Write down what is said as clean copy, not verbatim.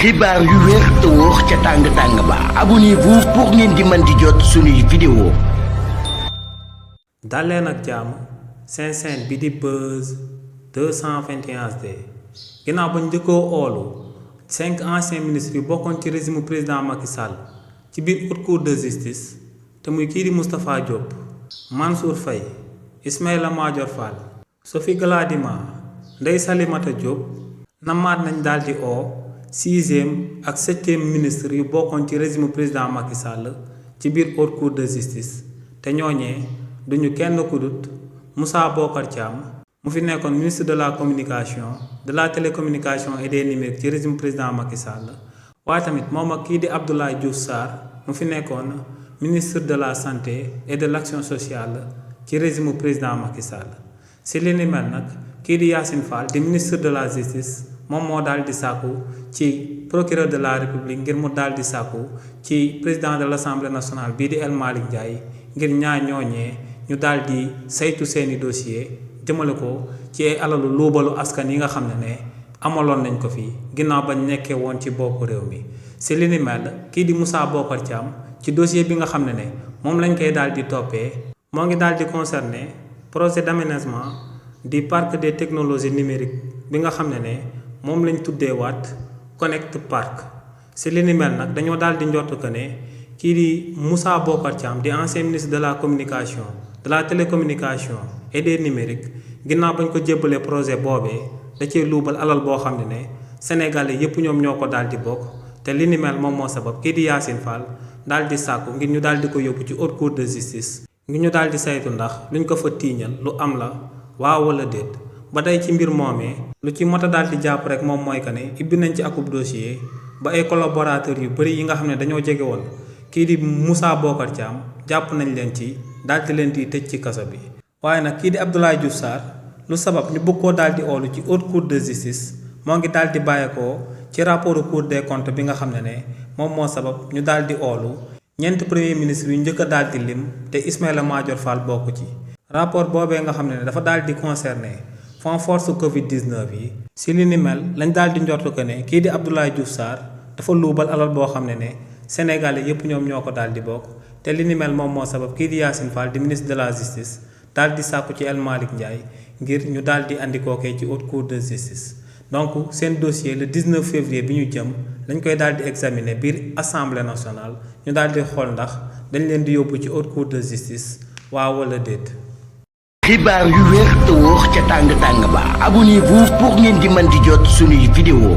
xibaar yu wér te wóor ca tàng ba abonnez-vous pour ngeen di mën di jot suñuy vidéo. daleen ak jàmm seen chaîne bi di Buzz 221 HD ginnaaw ba njëkkoo oolu 5 anciens ministres yu bokkoon ci régime président Macky Sall ci biir haute cour de justice te muy kii di Moustapha Diop, Mansour Faye, Ismaïla Madior Fall, Sophie Gladima, Ndeye Salimata Diop namaat nañ daldi oo 6e ak 7e ministre yu bokkoon ci régime président Macky Sall ci biir haute cour de justice te ñooñee duñu kenn ku dut Moussa Bocar Thiam mu fi nekkoon ministre de la communication, de la télécommunication et des numériques ci régime président Macky Sall waaye tamit moom ak kii di Abdoulaye Diouf Sarr mu fi nekkoon ministre de la santé et de l'action sociale ci régime président Macky Sall si li ni mel nag kii di Yacine Fall di ministre de la justice moom moo daal di sàkku ci procureur de la république ngir mu daal di sàkku ci président de l'assemblée nationale bii di El Malick Ndiaye ngir ñaar ñooñee ñu daal di saytu seeni dossier jëmale ko ci ay alalu luubalu askan yi nga xam ne amaloon nañ ko fi ginnaaw bañ nekkee woon ci boppu réew mi si li ni mel kii di Moussa Bocar Thiam ci dossier bi nga xam ne moom lañ koy daal di toppee moo ngi daal di concerné projet d'aménagement du parc des technologies numériques bi nga xam ne moom lañ tuddee waat Connect Park si li ni mel nag dañoo daal di njort que ne kii di Moussa Bocar Thiam di ancien ministre de la communication, de la télécommunication et des numériques ginnaaw bañ ko jébbalee projet boobee da cee luubal alal boo xam ne Sénégalais yépp ñoom ñoo ko daal di bokk te li ni mel moom moo sabab kii di Yacine Fall daal di sàkku ngir ñu daal di ko yóbbu ci haute cour de justice ngir ñu daal di saytu ndax luñ ko fa tiiñal lu am la waaw wala déet. ba tey ci mbir moomee lu ci mot a daal di jàpp rek moom mooy que ne ibbi nañ ci akub dossier ba ay collaborateurs yu bëri yi nga xam ne dañoo jege woon kii di Moussa Bocar Thiam jàpp nañ leen ci daal di leen di tëj ci kaso bi. waaye nag kii di Abdoulaye Diouf Sarr lu sabab ñu bëgg koo daal di oolu ci haute cour de justice moo ngi daal di bàyyeekoo ci rapport cour des comptes bi nga xam ne moom moo sabab ñu daal di oolu ñeent premier ministre yu njëkk a daal di lim te Ismaïla Madior Fall bokk ci. rapport boobee nga xam ne dafa daal di concerné fonds force Covid 19 yi si li ni mel lañ daal di njortu que ne kii di Abdoulaye Diouf Sarr dafa luubal alal boo xam ne Sénégalais yépp ñoom ñoo ko daal di bokk te li ni mel moom moo sabab kii di Yacine Fall di ministre de la justice daal di sàkku ci El Malick Ndiaye ngir ñu daal di andi kookee ci haute cour de justice. donc seen dossier le 19 février bi ñu jëm lañ koy daal di examiner biir assemblée nationale ñu daal di xool ndax dañ leen di yóbbu ci haute cour de justice waaw wala déet. xibaar yu wér te wóor ca tàng ba abonnez-vous pour ngeen di mën di jot suñuy vidéo.